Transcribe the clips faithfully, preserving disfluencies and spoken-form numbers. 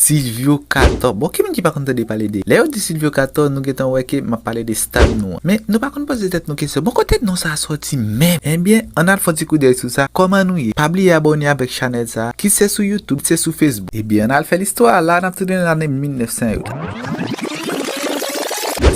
Silvio Cator. Bon, ki moun ki pa konn tande pale de li? Lè yo di Silvio Cator, nou gentan wè ke m ap pale de stad nou an. Men, nou pa konn poze tèt nou kesyon, bon, kote non sa a sòti menm? Ebyen, ann al fè yon ti koudèy sou sa. Kòman nou ye? Pa bliye abòne avèk chanèl sa a, kit se sou YouTube, kit se sou Facebook. Ebyen, ann al fè listwa a. La, n ap tounen nan lane mil nèf san yo.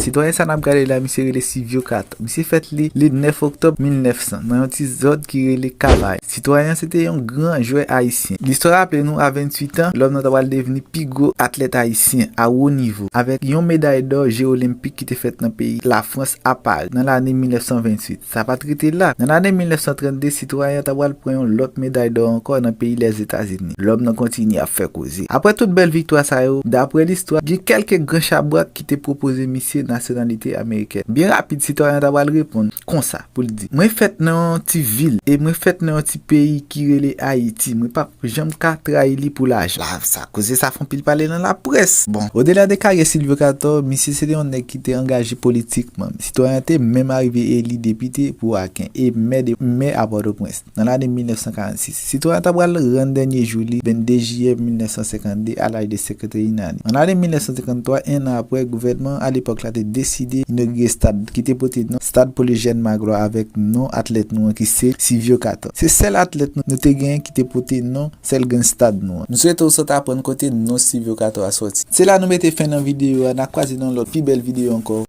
Sitwayen sa n ap gade la, misye rele Silvio Cator. Misye fèt li le nèf oktòb mil nèf san nan yon ti zòn ki rele Kavay. Sitwayen an se te yon gran jwè ayisyen. Listwa raple nou, a venntuit an, lòm nan ta pral devni pi gwo atlèt ayisyen a wo nivo, avèk yon meday dò je olenpik ki te fèt nan peyi Lafrans a Pari nan lane mil nèf san venntuit. Sa pa t rete la. Nan lane mil nèf san trannde, sitwayen an ta pral pran yon lòt meday dò ankò nan peyi Lèzetazini. Lòm nan kontinye ap fè koze. Apre tout bèl viktwa sa yo, dapre listwa, gen kèlke gran chabrak ki te pwopoze misye nasyonalite amerikèn. Byen rapid, sitwayen an ta pral reponn konsa, pou l di, mwen fèt nan yon ti vil e mwen fèt nan yon ti peyi ki rele Ayiti. Mwen p ap janm ka trayi li pou lajan. La, sa, koze sa fè anpil pale nan laprès. Bon, odela de karyè Silvio Cator, misye se te yon nèg ki te angaje politikman. Sitwayen an te menm arive eli depite pou Aken e mè de, mè a Pòtoprens nan lane mil nèf san karannsis. Sitwayen an ta pral rann dènye jou li, vennde jiyè mil nèf san senkannde, a laj de senkannteyen ane. An lane mil nèf san senkanntwa, en an apre, gouvènman an alepòk la te deside inogire stad ki te pote non Stad Polijèn Magloire avèk non atlèt nou an ki se Silvio Cator. Se sèl atlèt nou, nou te genyen ki te pote non sèl grenn stad nou an. M swete w sot aprann kote non Silvio Cator a sòti. Se la nou mete fen nan videyo a, n a kwaze nan lòt pi bèl videyo ankò.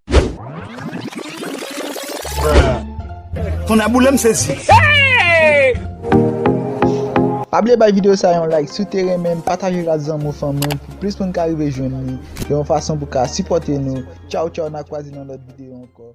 Ton a boule m sezi. Pa bliye bay videyo sa yon like si w te renmen l, pataje l ak zanmi w, fanmi w, pou plis moun ka rive jwenn li, yon fason pou ka sipòte nou. Tchaw, tchaw, n a kwaze nan lòt videyo ankò.